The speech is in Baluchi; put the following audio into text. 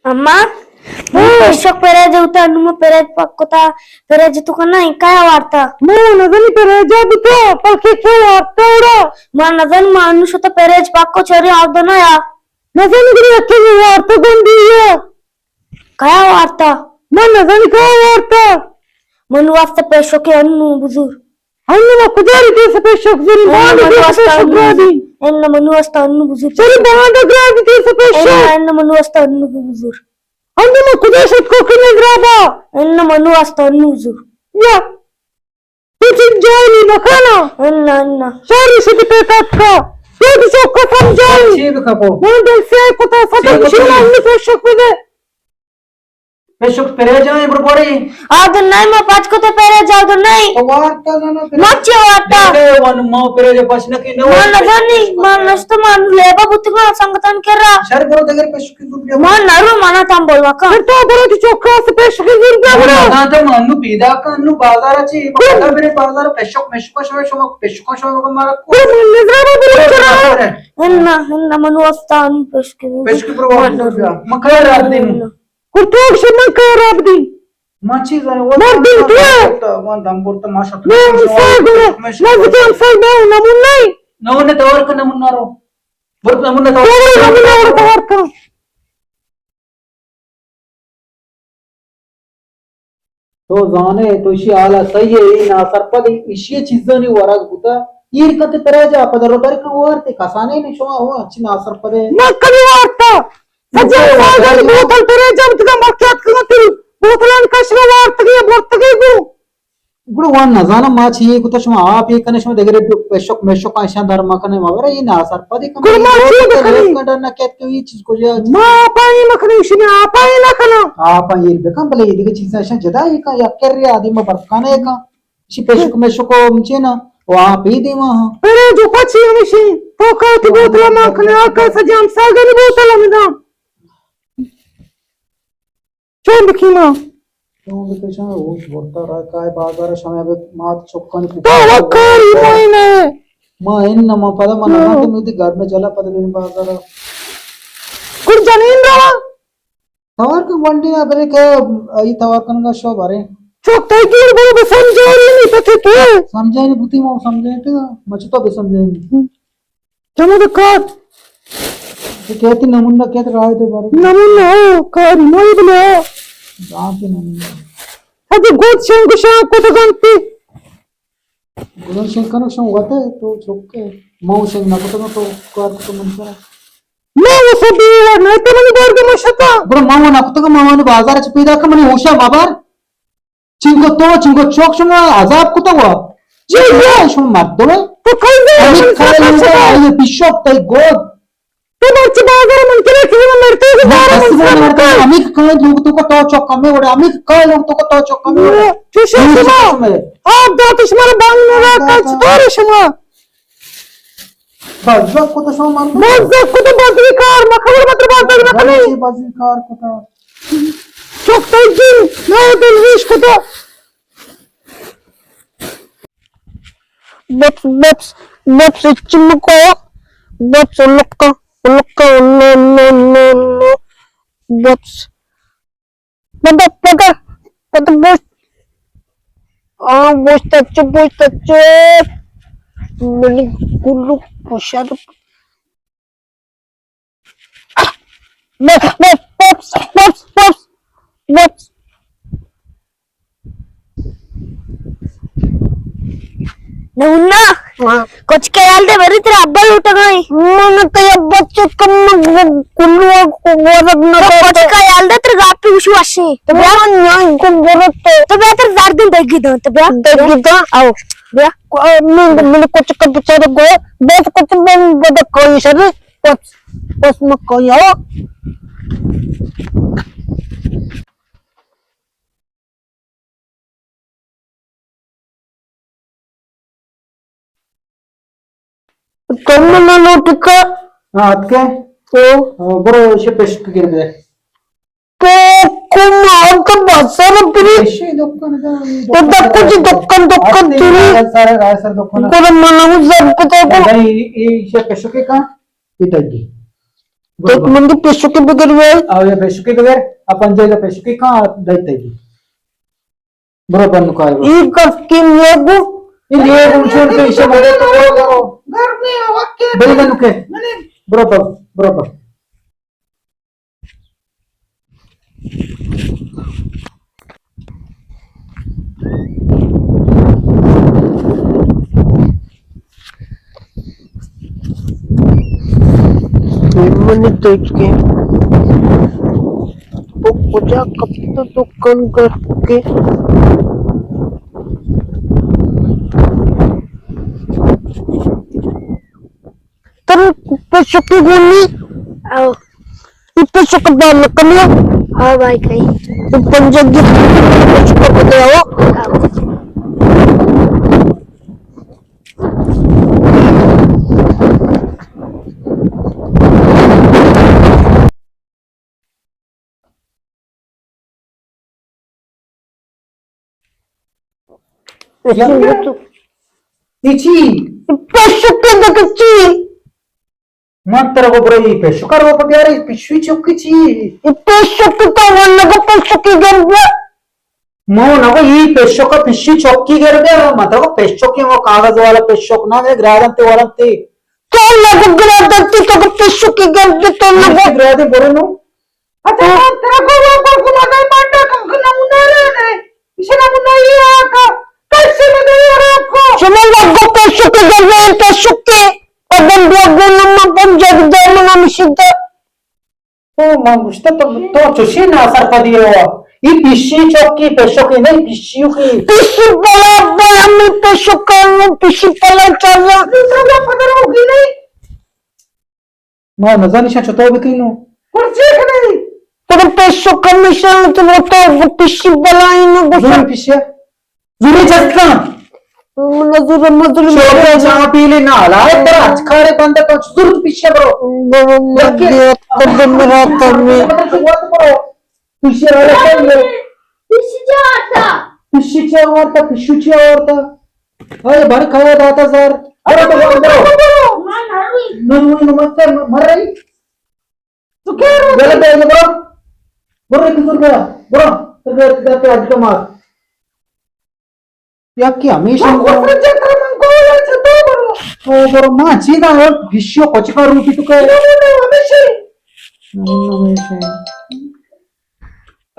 اما، ہاں۔ پیشک پریج ہوتا، انو ما پریج پاک کتا، پریج تو کنا انکایا وارتا۔ ما نزانی پریجا بوتا، بلکہ کیا وارتا اوڑا؟ ما نزان، ما انو شتا پریج پاک کو چوری آو دنا یا۔ نزانی گری اکی وارتا گونڈی یا۔ کیا وارتا؟ ما نزانی کیا وارتا۔ من واسطہ پیشک انو بزور۔ انو ما کجا ری تیر سپیشک زوری، انو بانڈ منو تیر واسطہ سپیشک انو گرادی۔ انو منو واسطہ انو بزور۔ چلی بانڈ گرادی تیر سپیشک۔ انو، انو منو واسطہ انو بزور۔ انو ما کجا شت کو کہ نظرابا۔ انو منو واسطہ انو بزور۔ یا۔ تو چیز جاہلی مکانا۔ انو، انو۔ شاری شتی پیکات کا۔ تو دی چوکا سمجھائی۔ چی بکپو؟ من دل سے کتا ستم چی بکپو؟ شینا انو پیشک بدے۔ پیشک پریج آئیں بربوڑی۔ آ دن نہیں، ما پچ کو تو پریج آ دن نہیں۔ تو وارتا زانا پریج۔ ما چی وارتا؟ دیکھے ون ما پریج پچ نکی نو۔ ما نزانی، ما نشتو، ما لیبا بوتگا سنگتان کرا۔ شر برو دگر پیشک کی گروپ۔ ما نرو، منا تام بولوا کا۔ پھر تو برو تی چوکا سے پیشک کی گروپ۔ ما نزانتا، ما انو پیدا کا، انو بازار چی، ما پدا میرے بازار پیشک، میشک شما، شما پیشک شما مارا کو۔ من نظر برو چرا؟ انا، انا منو استان پیشک کی گروپ۔ پیشک کی گروپ۔ ما کار رات دینو۔ کرتوک شما کار بدی۔ ما چیز آنے، وہ مردم تو ہے۔ وان دم برتا، ما شت۔ میں انسان گو، نزدیک انسان میں نمون نہیں۔ نمون توار کا نمون نارو۔ برت نمون توار۔ نمون نارو توار کا۔ تو زانے، تو اشی حالا صحیح ہے، اے ناسرپد، اشی چیزانی ورگ بوتا۔ ایر کتے پرے جا، پدا رو در کن وارتے، کسانے نے شما ہو، اچھی ناسرپد ہے۔ ما کبھی وارتا۔ سجا ساگن بوتل تیرے جب تکا مرکیات کنا تیری بوتلان کشنا وارتگی برتگی گو۔ گڑا وان نزانم ما چی اے کتا، شما آپ اے کنے، شما دگرے پیشک میشک آشان در مکنے، ما برا اے ناسرپدی کم۔ گڑا ما چی بکنی؟ کنڈا نہ کیت کہ اے چیز کجا؟ ما پانی مکنے، شما پانی نہ کنا۔ آپ ایر بکن، بلے اے دگہ چیز آشان جدا اے کا، یک کرے آدی ما برکانے کا۔ شی پیشک میشک و چی نا، و آپ اے دیما ہاں۔ پرے جو پچی ہمیشی، تو کا تی بوتل ما کنے، آ کا سجام ساگن بوتل ہم دا۔ چون بکینا؟ چون بکشاں؟ ہوش برتا رہا، کائے بازار شمع بے مات چکانی تو وکاری موئی نے۔ ما ان نہ ما پدا ما نہ تو میدی گھر میں چلا پدا بے بازار۔ کل جنین رہا؟ توار کن ونڈی نا برے کہ ای توار کن گا شو بارے۔ چوک تائی گیر بو بے سمجھاری نہیں پتے تو۔ سمجھائی نہیں بوتی، ما سمجھائی تو مچ تو بے سمجھائی نہیں۔ چمد کات۔ تو کہتی نمونہ کہت رائے دے بارے۔ نمونہ ہو، کاری موئی بلے ہو۔ جان کے نمونہ۔ اگہ گوت شنگ شاہ کو تو گنتی۔ گوت شنگ کنو شنگ وتے تو چوکے۔ مو شنگ نہ کو تو کار کو من کرا۔ میں وہ سب بھی نہ تو منی بار کے مشتا۔ برو مو نہ کو تو مو نے بازار چ پیدا کر منی ہوشا بابار۔ چنگو تو، چنگو چوک شما عذاب کتو وا۔ چی؟ شما مردم۔ تو کئی دے؟ ہمیں کائے لوگ آئے پیشوک تئی گود۔ تو مرچی بازار من کرے کہ من مرتے کہ بازار من کرے۔ ہمیں کائے لوگ تو کا تو چوک کمے وڑے، ہمیں کائے لوگ تو کا تو چوک کمے وڑے۔ تو شما آپ دات شما بانگ نہ رہا، چطور شما؟ بزگ کت شما مردم؟ بزگ کت، بزگی کار مکن، مطلب بزگ نکنی۔ بزگی کار کتا۔ چک تئی جن، نہ دل ریش کتا۔ بپس، بپس، بپس، چمکو، بپس، لکا، لکا، لو، لو، لو، لو، بپس۔ پدا، پدا، پدا بوشت۔ آ، بوشت اچ، بوشت اچ۔ منی گلو پشت۔ بس، بس، بس، بس، بس، بس۔ نہ ہنا۔ ہاں۔ کچھ خیال دے، بری تیرا ابا لوٹا گئی۔ من تئی ابا چکم کلو کو گورک نہ تو کچھ خیال دے، تیرا گاپی وشو اشی۔ تو بیا۔ من یہاں کو گورک تو۔ تو بیا تیرا زار دن دیگی دو، تو بیا۔ دیگی دو۔ آؤ۔ بیا۔ من، من کچھ کا بچارے گو، بس کچھ من بدا کوئی شر، کچھ، کچھ میں کوئی آؤ۔ کم نہ لوٹکا۔ ہاں، اتکے۔ او۔ ہاں، برو، شے پیشک گر دے۔ تو کم آؤ تو بسر پری۔ شے دکان دا، اے دکان، دکان، دکان تیری۔ سارا گائے سر دکان۔ گرم منو زب کتے کو۔ اے، اے، شے پیشک کا؟ اے دگی۔ برو، تو برو۔ من دی پیشکی بگر وے۔ آ، یہ پیشکی بگر، اپن جگہ پیشکی کہاں دائتے گی؟ برو بند کائے برو۔ یہ کس کی نیگو؟ یہ نیگو چون پیشے مدے تو برو، برو۔ گرمی وقت۔ بل بند کے۔ برو، برو، برو، برو۔ من تو کہ وہ کجا کپت دکان کر کے۔ تر پیشکی گونی؟ او۔ ای پیشک بار نکنی؟ او بھائی کئی۔ ای پنجگی پیشک بدے او۔ او۔ اے چی؟ پیشک دگہ چی؟ من ترا گو برو اے پیشک رو پہ بیارے، پیشوی چکی چی؟ اے پیشک تو ون نگو پیشکی گربے۔ مو نگو اے پیشک پیشی چکی گربے، من ترا گو پیشکی مو کاغذ والا پیشک نہ، گرادنتے والنتے۔ تو نگو گرادنتے، تو گو پیشکی گربے، تو نگو۔ گرادے برو نو۔ اچھا، ترا کو وہ پر کو لگا مانڈا کو نمونہ رہے۔ اسے نمونہ یہ آقا۔ کیسے بدے رب کو؟ شما لگو پیشکی گربے، پیشکی۔ پدم بیا گو نما پنجگ دے منا مشید۔ او، من گوشتہ تو، تو چوشی ناسرپدی رو۔ ای پیشی چوکی، پیشکی نہیں، پیشی کی۔ پیشی بلا، بلا می پیشکانو، پیشی پلا چلا۔ دوسرا پدر ہوگی نہیں۔ ما نزانی شان چطور بکنو۔ پرچے کنی؟ ترا پیشو کمیشن تو تو پیشی بلائی نو گوشا۔ زور پیشی۔ زوری جستان۔ من زور مزور شوری چاہ پیلی نالا۔ اے ترا اچ کارے بندہ تو زور پیشی برو۔ بابا مدیت کبھی میرا تمی۔ پیشی را رکھیں۔ پیشی چا آتا؟ پیشی چا آتا؟ پیشو چا آتا؟ اے بڑ کھایا داتا زار۔ برو، برو، برو۔ نہ روئی، نہ مت کر، مر رہی۔ تو کیا رو؟ غلط ہے، برو۔ برو، ایک زور برو۔ برو، تو دے، دے، دے، اج کا مار۔ یا کیا ہمیشہ برو، برو۔ تو برو، ماں چیزا اور گشیو کچھ کا روٹی تو کہے۔ نہ، نہ، نہ، ہمیشہ۔ نہ، نہ، ہمیشہ۔